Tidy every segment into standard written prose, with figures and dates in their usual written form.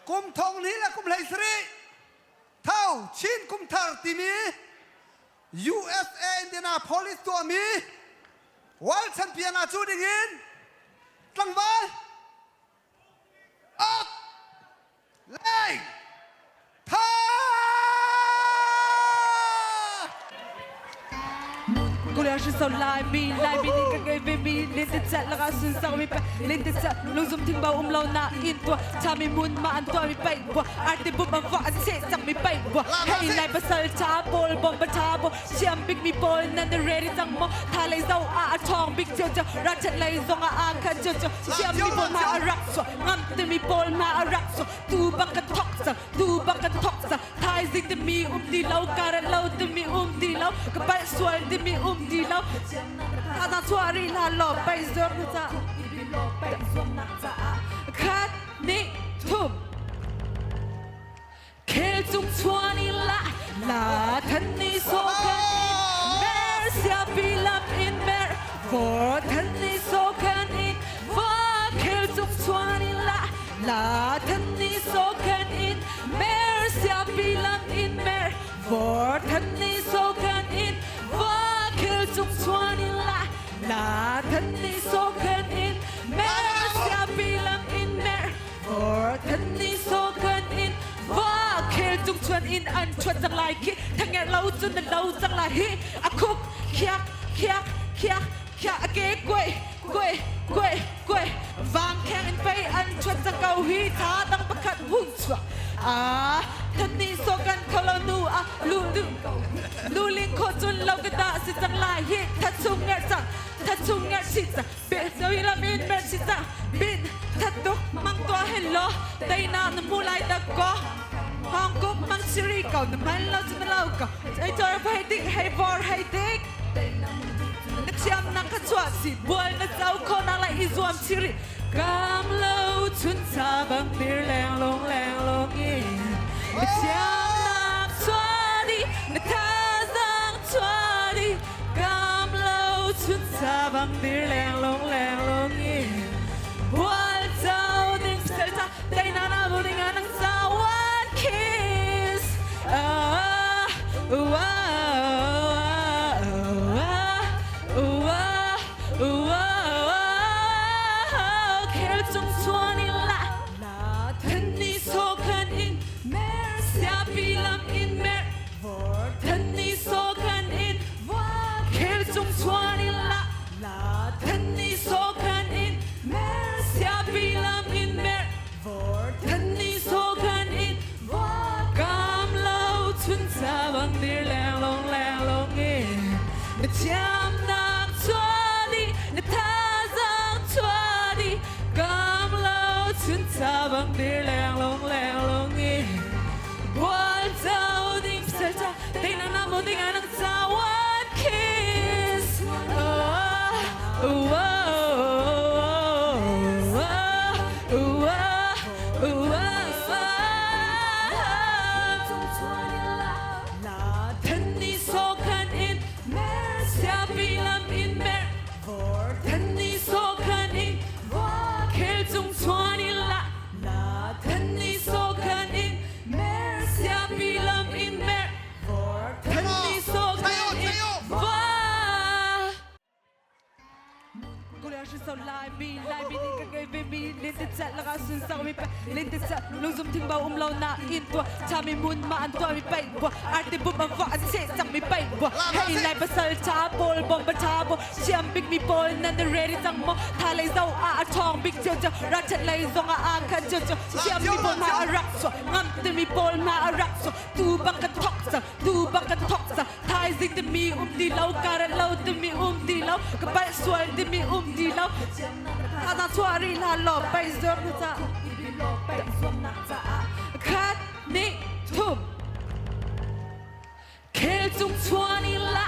Kum thong hnih le kum 17 tho Chin kum thar timi USA Indianapolis tuahmi World Champion ah cu dingin tlangval Ok Leng Tha! Korea shi so lai mi lai mi nih ka ngei ve mi lin te chat laka sun sang mi pa lin te chat lungzum thing ba um lo na in tua cha mi mun ma an tua mi pai bua arte bum an wa an che chang mi pai bua hei lai pasal cha bol bom ba cha bo siam bik mi pawl nan ready cang mo tha lei zo a a thong bik cheu cheu ra chat lei zong a a khan cheu cheu siam mi pawl ma a rak so ngam te mi pawl ma a rak so tu bang kan thok cang tu bang kan thok cang thaizing timi um ti lo karat lo timi um ti lo ka palh sual timi um ti lo tha chuah rih hlah law paih zuam na ca khat nih thum khel cung chuan in la la than ni so kan in mer sia pi lam in mer for than ni so kan in va khel cung chuan in la la than ni so kan in mer sia pi lam in mer for than ni so kan in va khel cung chuan in la la than ni so kan in mer sia pi lam in mer for than ni so kan in va khel cung chuan in an chuan cang lai khi thangerh lo cun na lo cang lai hi a khuk khiak khiak khiak khiak a ke kuai kuai kuai kuai vang kheng in pei an chuan cang ko hi tha dang pakhat hung chuak a than ni so kan kholo nu a lu lu lu ling kho cun lo ka da si cang lai hi tha chung ngerh cang tha chung ngerh si cang be zoi lam in mer si cang bin thatuk mang tua hello teina na mu lai da ko Hong Kong mang siri ko na man lo chu na lo ko ei chor phai ding hei vor hei dik na thiam nang kha chuah si bual na zau kho na lai i zuam chiri kam lo chun sa bang tir leng long leng long i na thiam nak chua di na tha zang chua di kam lo chun sa bang tir leng long leng long i bual zau ding sel ta Tay na na bu ding anang sa one kiss. Ah, ah, ah, ah, ah, khel chung chuan in la la thân ni so khan in mer sia pi lam in mer vor thân ni so khan in wa khel chung chuan in la La than ni so khan in mer sia pi lam in mer vor than ni so khan in wa kam lo chun sa bang dir leng long leng long in na thiam nak chua di na tha zang chua di kam lo chun sa bang dir leng long leng long in bual zau ding sel cha Tay na na mo ding anang sa one kiss. Oh, oh, oh, oh, oh, oh. La than ni so khan in mer sia pi lam in mer vor than ni so khan in wa khel chung chuan in la la than ni so khan in mer sia pi lam in mer vor than ni so khan in va so lai mi lai mi nih ka ngei ve mi lin te chat laka sun sang mi pa lin te chat lungzum thing ba um lo na in tua cha mi mun ma an tua mi pai bua arte bum an wa an che chang mi pai bua hei lai pasal cha bol bom ba cha bo siam bik mi pawl nan ready cang mo tha lei zo a a thong bik cheu cheu ra chat lei zong a a khan cheu cheu siam mi pawl ma a rak so ngam te mi pawl ma a rak so tu bang kan thok cang tu bang kan thok cang thaizing te mi um ti lo karat lo te mi um ti lo ka palh sual te mi um ti lo tha chuah rih hlah law paih zuam na ca khat nih thum Khel cung chuan in la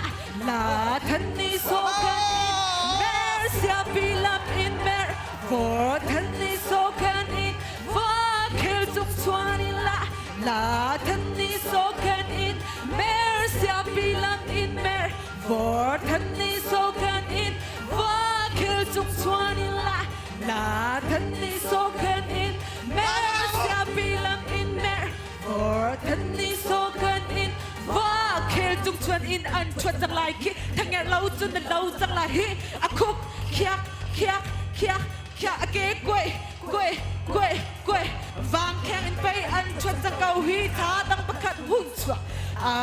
la than ni so kan in mer sia pi lam in mer vor than ni so kan in va khel cung chuan in la la than ni so kan in mer sia pi lam in mer vor than ni so kan in va khel cung chuan in la la than ni so kan in mer. chuan in an chuat cang lai khi thangerh lo cun na lo cang lai hi a khuk khiak khiak khiak khiak a ke kuai kuai kuai kuai vang kheng in pei an chuat cang ko hi tha dang pakhat hung chuak a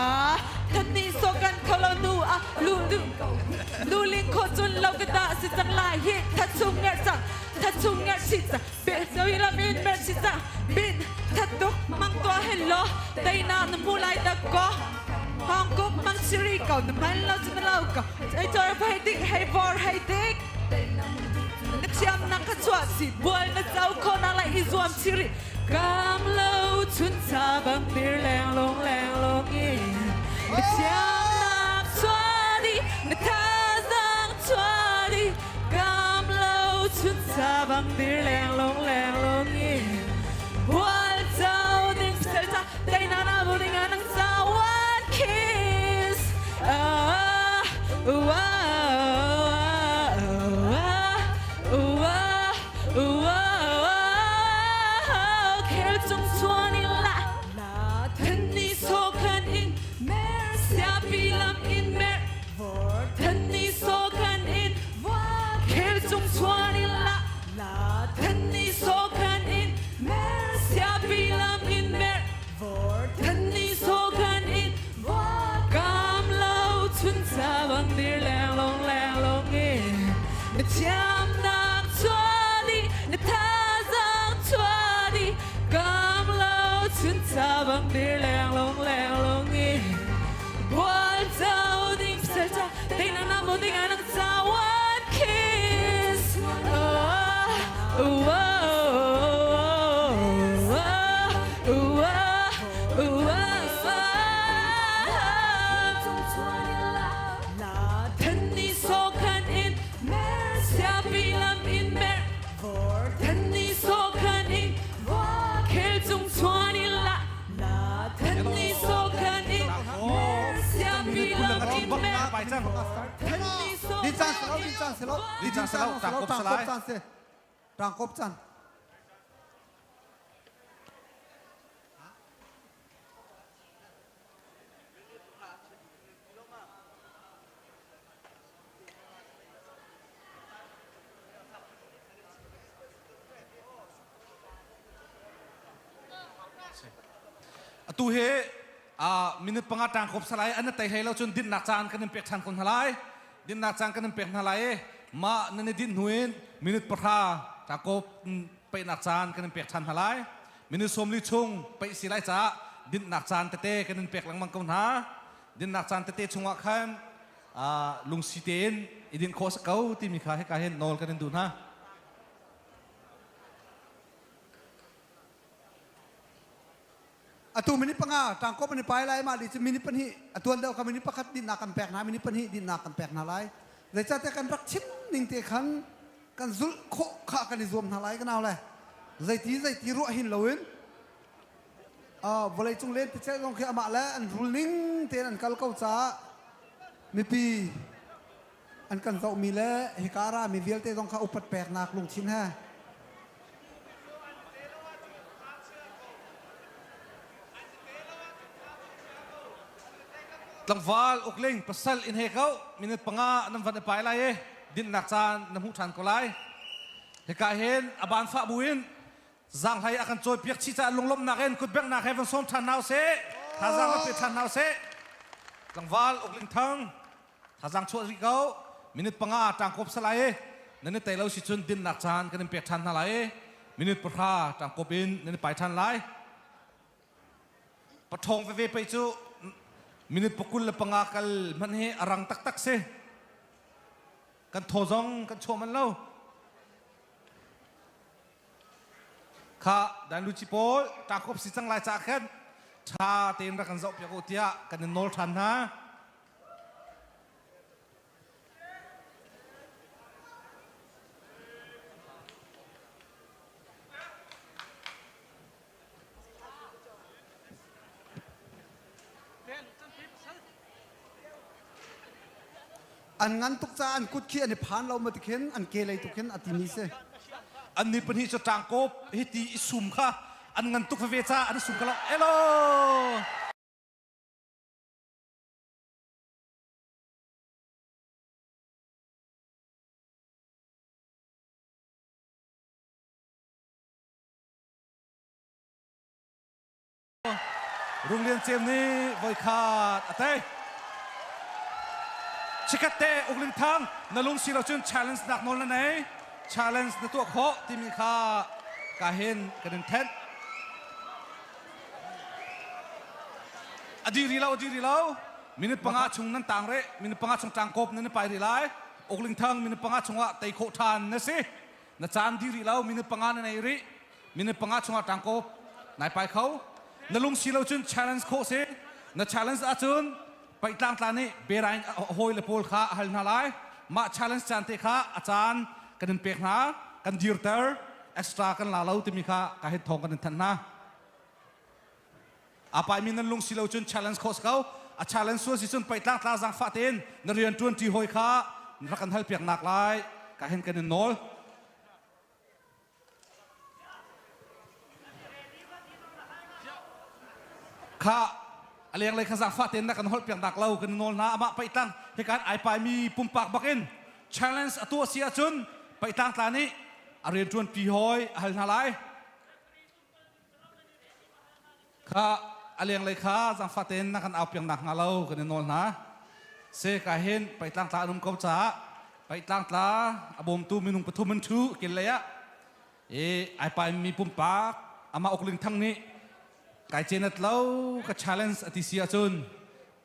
than ni so kan kholo nu a lu lu lu ling kho cun lo ka ta si cang lai hi tha chung ngerh cang tha chung ngerh si cang be soi lam in mer si cang bin that tuk mang tua hello teina na mu lai ta ko Hong Kong mang siri ko na man lo chu na lo ko ei chor hei dik hei vor hei dik na thiam nak kha chuah si bual na cau kho nak lai i zuam chiri kam lo chun cha bang tir leng long leng long in na thiam nak chua di na thazang chua di kam lo chun cha bang tir leng long leng long in bual cau ding sel cha tei na na bu ding anang sa one kiss ah ah ah ah khel chung chuan in la la thân ni so khan in mer sia pi lam in mer vor thân ni so khan in khel chung chuan in la la thân ni so khan in mer sia pi lam in mer vor thân ni so khan in kam lo chun cha bang dir leng long leng long in na thiam nak chua di na thazang chua di kam lo chun cha bang dir leng long leng long in bual chau ding sel cha ding na na mo ding anang cha one kiss oh oh oh oh oh La thân ni so khan in mer sia pi lam in mer vor thân ni so khan in khel chung chuan in la la thân ni so khan in mer sia pi lam in mer thân ni so Din caan si lo, din caan si lo. Din caan si lo, tangkop si lai. caan si. Tangkop caan. Atu hi minute panga tang kop salai an tei hlei lo cun dinnak caan kan in pek ṭhan ko hna lai. Dinnak caan kan in pek hna lai i mah nan i dinh hnu in minute 10 tangkop peihnak caan kan in pek ṭhan hna lai. Minute 40 chung peih si lai caah dinhnak caan tete kan in pek lengmang ko hna. Dinhnak caan tete chungah khan lungsi tein i dinh khawh a si ko timi kha hika hin nawl kan in duh hna. Atu minute 5 tangkop an i pai lai mah li cu minute 2 atuan deuh kha minute 1 dinnak kan pek hna minute 2 dinnak kan pek hna lai. Zeicahtiah kan rak chim ning te khan kan zulh khawh kha kan i zuam hna lai ka nau le zeiti zeiti ruah hin loin vawlei cung len ticel zong khi amah le an rul ning tein an kal ko caah mipi an kan zohmi le hika ra mi vialte zong kha upat peknak lungthin he Tlangval ukling pasal in he ko minute 5 nan van i pai lai i dinnak caan na hmuh ṭhan ko lai. Hika hin a ban fah buin Zaanghlei a kan cawipiak chih caah lunglawmhnak in kutbenghnak he van sawm ṭhan hna usih. Thazaang van pe ṭhan hna usih. Tlangval Ukling Thang thazaang chuah rih ko. Minute 5 ṭangkawp salai i nan i tei lo si cun dinnak caan kan in pek ṭhan hna lai i minute 10 ṭangkawp in nan i pai ṭhan lai. Paṭhawng veve pei cu minute 25 kal hmanh hi a rang taktak si. Kan thaw zong kan chuah manh lo. Kha Danluci pawl ṭakawp si cang lai caah khan ṭha tein rak kan zohpiak u tiah kan in nawl ṭhan hna. An ngan tuk caah an kut khi an i phan lo ma ti khin an ke lei tuk khin a timi si. An ni pahnih cu ṭangkawp hi ti i sum kha an ngan tuk veve caah an i sum kha lo. Elo! Rung Lian Cem nih voikhat a tei. Chikat te Uk Ling Thang na lung si lo cun challenge nak nawl na nei. Challenge na tuah khawh timi kha ka hin kan in thenh. A di ri lo, a di ri lo. Minute panga chung nan tang re. Minute panga chung tang kop nan i pai ri lai. Uk Ling Thang minute panga chungah tei khawh ṭhan na si. Na caan di rih lo, minute panga na nei rih. Minute panga chungah ṭang kop nai pai kho. Na lung si lo cun challenge khawh si. Na challenge ahcun paihtlang tla nih berain hawi le pawl kha a hal hna lai. Mah challenge caan te kha a caan kan in pek hna, kan dirter, extra kan la lo timi kha ka hin thawng kan in thanh hna. A paimi nan lung si lo cun challenge khawh si ko. A challenge sual si cun paihtlang tla zaangfah tein na rian ṭuan ṭi hawi kha rak kan hal piak nak lai ka hin kan in nawl. Kha a lenglei kha zaangfah tein na kan holh piak nak lo kan in nawl hna. Amah paihtlang hikan ai paimi pumpak bakin challenge a tuah si ahcun paihtlang tla nih a rian ṭuan pi hawi a hal hna lai. Kha a lenglei kha zaangfah tein na kan au piak nak hnga lo kan i nawl hna. Se ka hin paitlang tla an um ko caah paitlang tla a bawmtu minung pathum an ṭhu kin lei ah i ai paimi pumpak amah ukling thang nih kai cenat lo ka challenge a ti si ahcun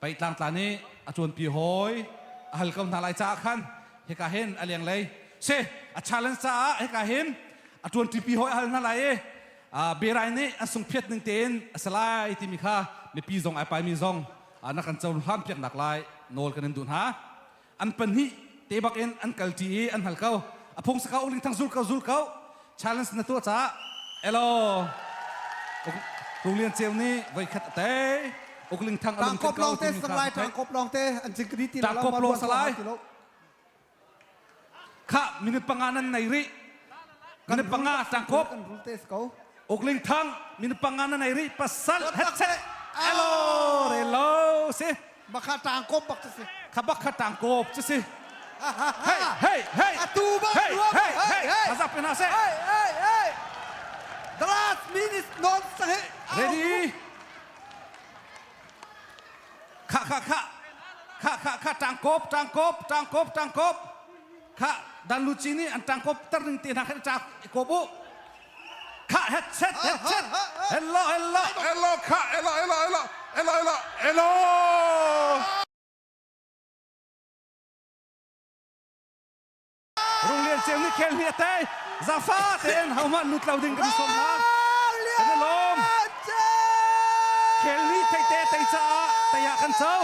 paitlang tla nih a ṭuanpi hawi a hal ko hna lai caah khan hika hin a lenglei se a challenge caah hika hin a ṭuanṭipi hawi a hal hna lai i Berai nih an sungphiat ning tein a si lai timi kha mipi zong ai paimi zong na kan cohlan piak nak lai nawl kan in duh hna. An pahnih te bak in an kalṭi i an hal ko. A phung sa ko ling thang zul ko zul ko. Challenge na tuah caah elo Rung Lian Ceu nih voikhat a tei. Ukling thang a lung Tangkop lawng te sanglai tangkop lawng te an cing kadi ti lo Tangkop lawng salai. Kha minute panga nan nei rih. Minute panga tangkop. Kan rul te ko. Ukling thang minute panga nan nei rih. Pasal headset. Elo relo si. Bakha tangkop bak si. Kha bakha tangkop chu si. Hey hey hey. Atu bak hey hey hey. Azap pena se. Hey hey hey. The last minute non sa he. Ready. Kha kha kha kha kha kha tangkop tangkop tangkop tangkop kha dan lu chi nih an tangkop tar ning te hna khan cha ko bu kha headset headset hello hello hello kha hello hello hello hello hello hello Rung Lian Ceu nih khel hi a tei. Zafa tein hohmanh lut lo ding kan sawm hna. Kan i lawm. Khel ni theite tei caah tei ah kan co.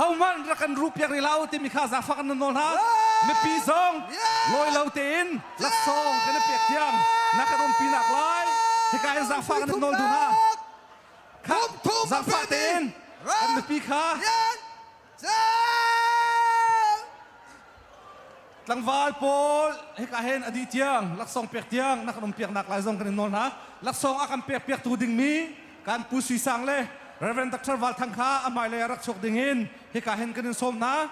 Hohmanh rak kan ru piak rih lo timi kha zafa kan nawl hna. Mipi zong lawi lo tein laksawng kan i pek tiang na kan umpi nak lai. Hika in zafa kan nawl duh hna. Kha zafa tein kan mipi kha Tlangval pawl hika hin a dih tiang laksawng pek tiang na kan um piaknak lai zong kan in nawl hna. Laksawng a kan pek piaktu dingmi kan Pu Sui Sang le Reverend Dr. Val Thang kha a hmailei ah rak chuak ding in hika hin kan in sawm hna.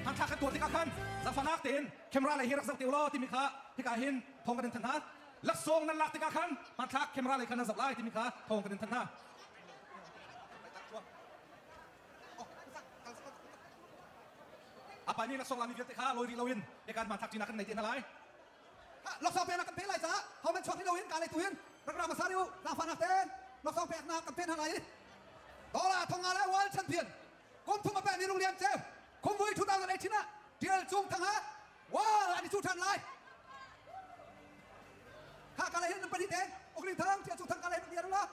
Hmanthlak kan tuah tikah khan zaangfahnak tein camera lei hi rak zoh te u law timi kha hika hin thawng kan in thanh hna. Laksawng nan lak tikah khan hmanthlak camera lei khan nan zoh lai timi kha thawng kan in thanh hna. A paimi laksawng lami vialte kha lawi rih loin hika hmanthlak ṭinak kan nei te hna lai. Laksawng peknak kan pe lai caah hohmanh chuak rih loin ka lei tu hin rak ra hmasa rih u. Zaangfahnak tein laksawng peknak kan pe hna lai i Dollar thonga le World Champion kum thum a pehmi Rung Lian Ceu Khumvui 2018 ah Tial Cung Thang ha World an i cu ṭhan lai. Kha ka lei hin nan pahnih te Ukling Thang Tial Cung Thang ka lei hin nan la.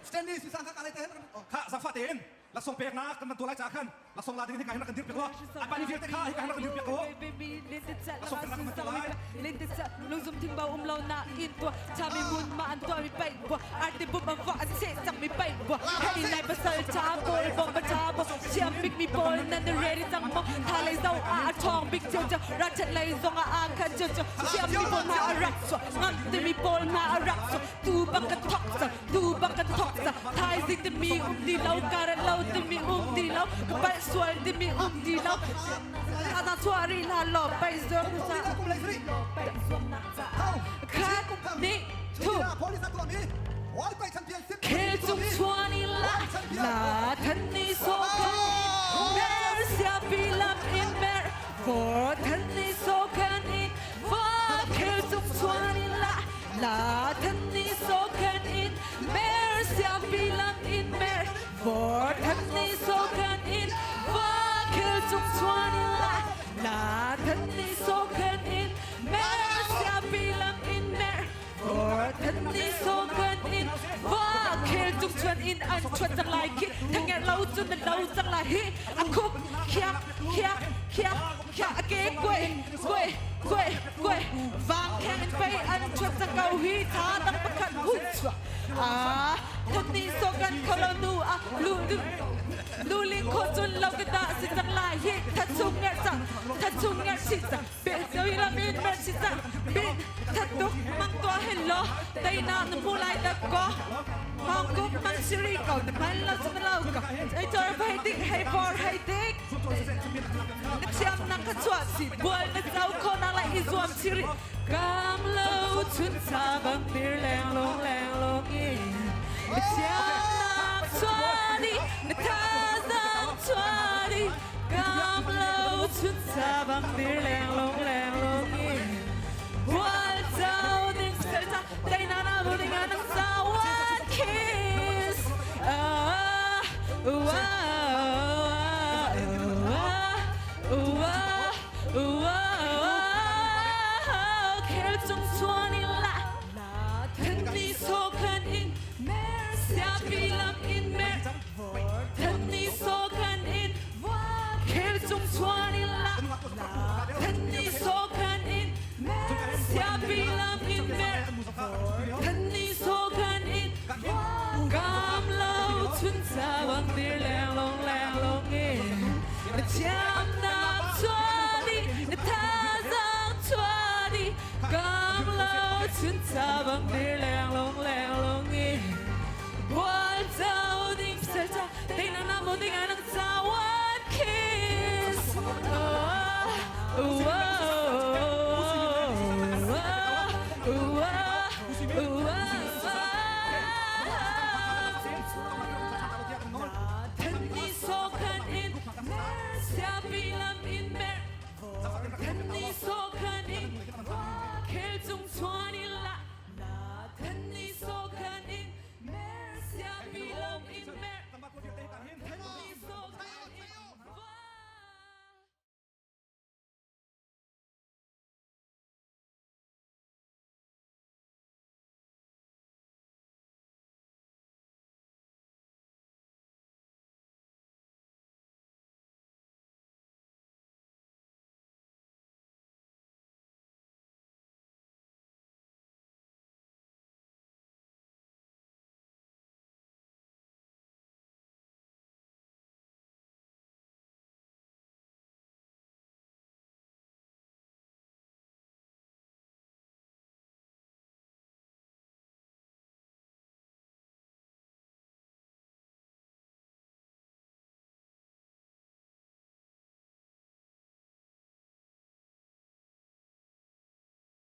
Stanley Sisang kha ka lei te hin Kha zaangfah tein laksawng peknak kan van tuah lai caah khan laksawng la ding hika hin rak kan dir piak law a pani vialte kha hika hin rak kan dir piak ko laksawng peknak kan van tuah lai Lungzum thingbo um lo na in tua chami mun ma an tua mi pai bua arti bum an va an se chang mi pai bua hei lai pasal cha pawl bom ba cha bo chiam bik mi pawl nan ready chang mo tha lei zo a a thong bik cheu cheu ra chat lei zong a a khan cheu cheu chiam mi pawl na a rak so ngam te mi pawl na a rak so tu bang ka thok sa tu bang ka thok sa thai zing te mi. um ti lo karet lo timi um ti lo ka palh sual timi um ti lo Tha chuah rih hlah law paih zuam Khat nih thu Khel cung chuan in la la than ni so khan in mer sia pi lam in mer for than ni so khan in va khel cung chuan in la la than ni so khan in mer sia pi lam in mer for than ni so khan in va khel cung chuan in la la than ni so khan in mer sia pi lam in mer for than ni so khan in va khel cung chuan in an chuan cang lai khi thange lo cun na lo cang lai hi a khuk khiak khiak khiak khiak a ke kuai kuai kuai kuai vang kheng in pei an chuan cang ko hi tha dang pakhat hun chuak a than ni so kan kho lo nu a lu lu lu ling kho cun lo ka ta si cang lai hi tha chung nge cang tha chung nge si cang Be doi lam in mer si cang bin thatuk mang tua hen lo teina na mu lai da ko Hong Kong mang siri ko na man lo sa lo ko ei chor hei dik hei por hei dik na thiam nang kha chua si bual na zau kho na lai i zuam siri kam lo chun sa bang tir leng long leng long in na thiam nak chua di na tha zang chua di Kam lo chun sa bang dir leng long leng long in Bual chau ding sel cha tei na na bu ding anang sa one kiss Ah ah ah ah ah Khel chung chuan in la Thân ni so khan in mer sia pi lam in mer Thân ni so khan in Khel cung chuan in la Than ni so khan in Siapi lam in mer Than ni so khan in Kam lo chun sa bang dir leng long leng long in Na thiam nak chuani na thazang chuani Kam lo chun sa bang dir leng long leng long in Bual chau ding sel cha Ding na na mo ding na.